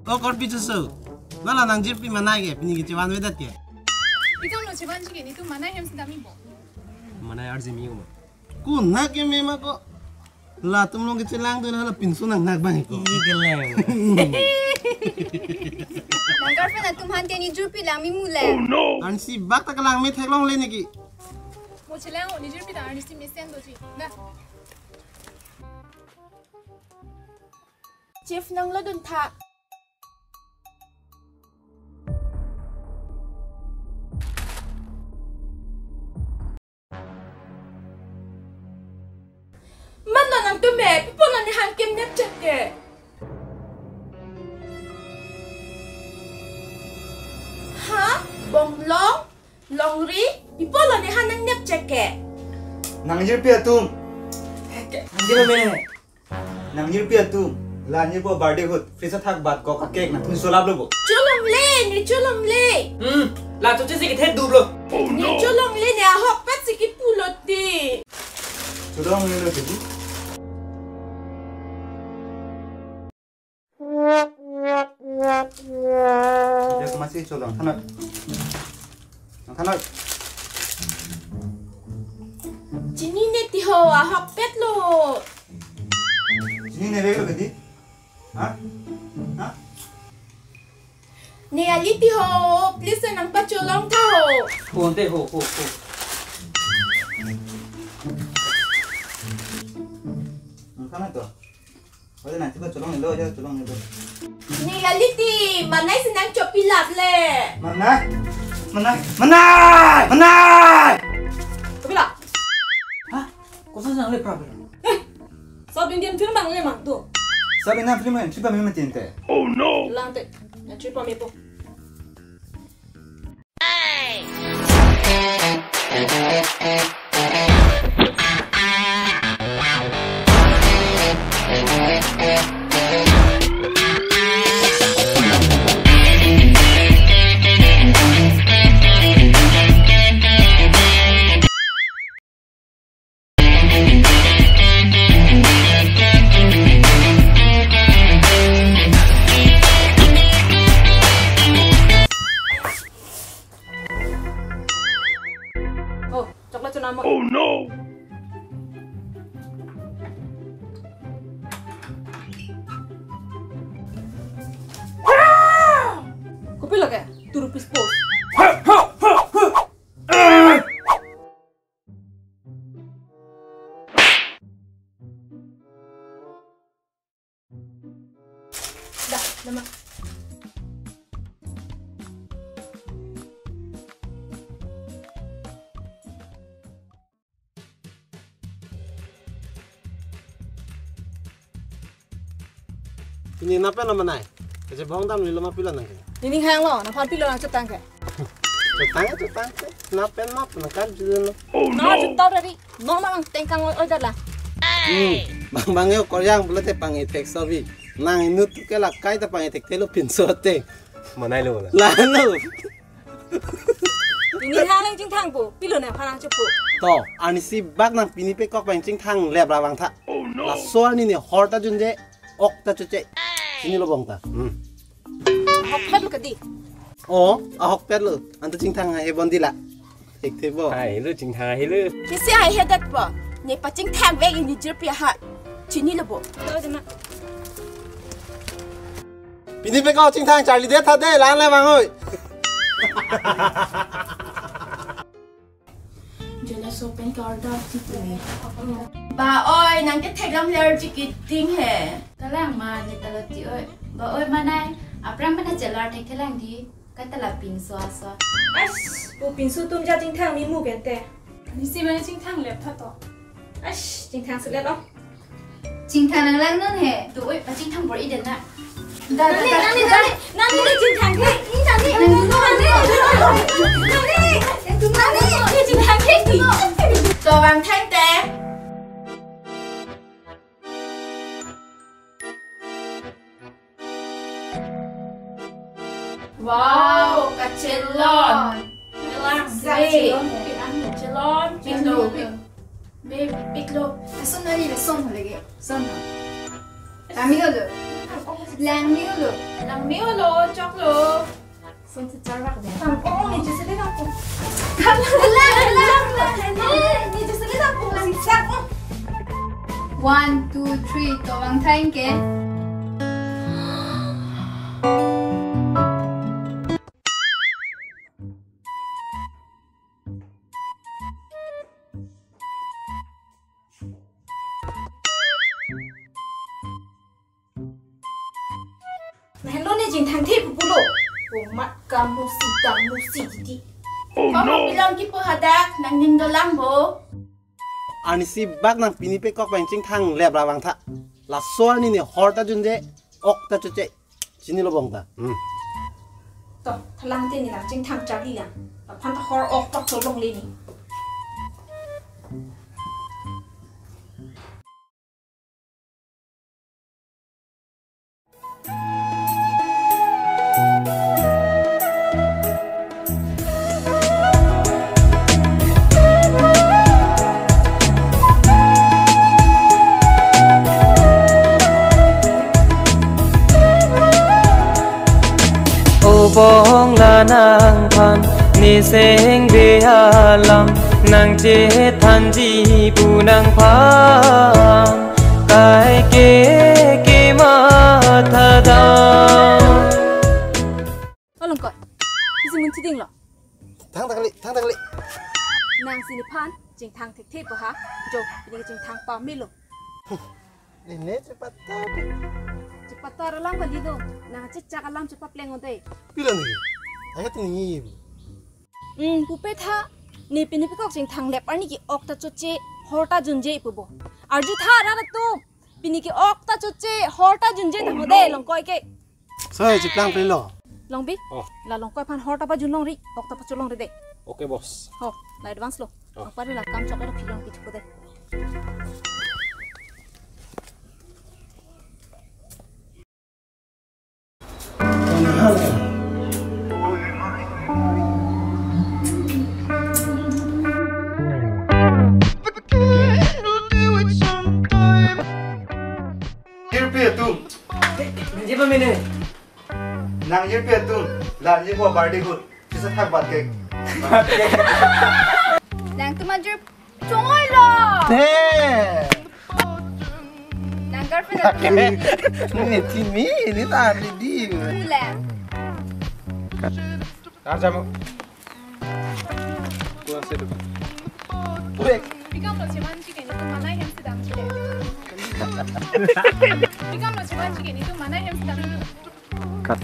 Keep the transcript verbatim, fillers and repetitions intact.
Ko korpi chusu. Nala nangjirpi manai ke, pini kechevan vedet ke. Ikam lo chevan chike, netum manai hem si dami bo. Manai arjimi ko ma. Ko na ke mema ko. Latum long kechelang tu na la pinso nangnak bang ko. Ih, keleng. Nang girlfriend atum han te nejirpi lang mi mu le. Ansi bak ta kelang me theklongle niki. Mo chelang o nejirpi ta arnisi mesen doji. Na. Chief nang lo dun tha. Mano nangtum me, pi apot lo ne han kemnep chot ke? Ha? Bonglong? Longri? Pi apot lo ne han nangnep chot ke? Nangjirpi atum. Nangjir me. Nangjirpi atum. La angjirpo birthday ahut. Fridge athak bat kok a cake nangtum cholap lo bo. Cholongle, ne cholongle. Hmm. La choche si kethe duplo. Ne cholongle, ne ahokpet si kipu lo ti. Cholongle lo ti. Dia kemasi cholong thanat. Thanat. Chini ne ti ho, ahokpet lo. Chini ne vek lo ke ti? Ha? Ha? Ne ali ti ho, please nangpacholong tha ho. Ho ante ho, ho, ho. Nang thanat to. Oja nangchepacholongle, oja cholongle. Ne ali ti, manai si nangchopi lap le. Manai? Manai? Manai! Manai! Kapila? Ha? Koson sang le problem. Eh, South Indian film bang le mang tu. South Indian film ang chipa meme tinte. Oh no. Lang te. Nangchipa mepo. Oh, chocolate chonam mo. Oh no! Kopi lake? Two rupees po. Da, nama. Pini nangpen lo manai. Kachebong damlo ma pilo nang ke. Nening hanglo, nangphan pilo nangchetang ke. Chetang, chetang ke. Nangpen ma nangkan judun lo. Oh no! Nangchetang dari. Normal ang tengkang oi oi dala. Hmm. Bang bang yo koryang pulote pang-ethek sobi. Nang inut ke la kaita pang-ethek te lo pinso te. Manai lo na. La lo. Pini hang nangchingthang po, pilo nangphan nangchepo. To, arnisi bak nang pini pekok pangchingthang lep ra vang tha. Oh no. Laso arni ne hor ta junje, ok ta choche. Chini lo bong ta. Hmm. Ahokpet lo ke ti. Oh, ahokpet lo. Anta chingthang hebon di la. Thekthe bo. Hai lo chingthang hai lo. Pisi hai hedet po. Ne pachingthang vek, ne jirpi ha. Chini lo bo. Lo dema. Pini pekok chingthang charli det tha de, la-an le vang oi. Jala sopen ka order si tu. Ba oi, nang ke theklam ler chikiting he. Kalang ma ne talo ti oi. Ba oi manai, aphrang mana jala thek thelang di. Katala pinso aso. As, pu pinso atum ja chingthang mi mu kente. Nisi mana chingthang lep tha to. As, chingthang selet lo. Chingthang nanglang non he. Tu oi, pachingthang bor-i den na. Nani, nani, nani, nani, nani chingthang ke. Nani, nani, nani, nani, nani chingthang ke. To vang thai te. Wow, kachelon. Exactly. Kachelon, kachelon, kachelon. Babe, piklo. Ason nari le son lagi. Son. Kami lo. Langme-olo. Langme-olo, choklo. Son si charvak de. Tam, oh, ni jisali na po. Lang, lang, lang, lang, lang, ni jisali na po, si sak, oh. One, two, three, to vangtha ke. Nahelo ne jingthang the pupulo. Omat kamusi kamusi titi. Oh no. Bilang kipu hadak nangning dolang bo. Arnisi bak nang pini pekok pen jingthang lep ra vangtha. Laso arni ne hor ta junje, ok ta choche. Chinilo bong ta. Hmm. To, thalang te ne nang jingthang charli lang. Aphan ta hor ok ta cholongle ne. O bong la nangphan, niseng be alam nangchethanji pu nangphan, kaike kematha dam. O Longkoi, isi mun chiding lo. Thangta kali, thangta kali. Nangsi nephan jingthang thekthe po ha, jo, pini ke jingthang pamelo. Ne ne chepatta. Chepatta alam kalilo, nang chechak alam chepapleng o dei. Pilo ne? Ayat ne. Hmm, pupe tha, ne pini pekok jingthang lep arni ke ok ta choche, hor ta junje pu bo. Arjutha rat atum, pini ke ok ta choche, hor ta junje tang o dei, Longkoi ke. Soi, chiplang pelo. Longbi? Oh. La Longkoi aphan hor ta pajun longri, ok ta pacholongri dei. Okay, boss. Ho, la advance lo. Oh. Apari la kam chok lo philong pithu ko dei. Jirpi atum. Nang jirpi atum, la jirpo birthday hoot. Sisa thak bat cake. Nangtum ajir chongoi lo. Te. Nang girlfriend atum. Ini timi, ini tadi di. Pulang. Arjamu. Pulang situ. Wek. Bikam lo cheman chicken itu mana yang sedang chicken? Bikam lo cheman chicken itu mana yang sedang chicken? Cut.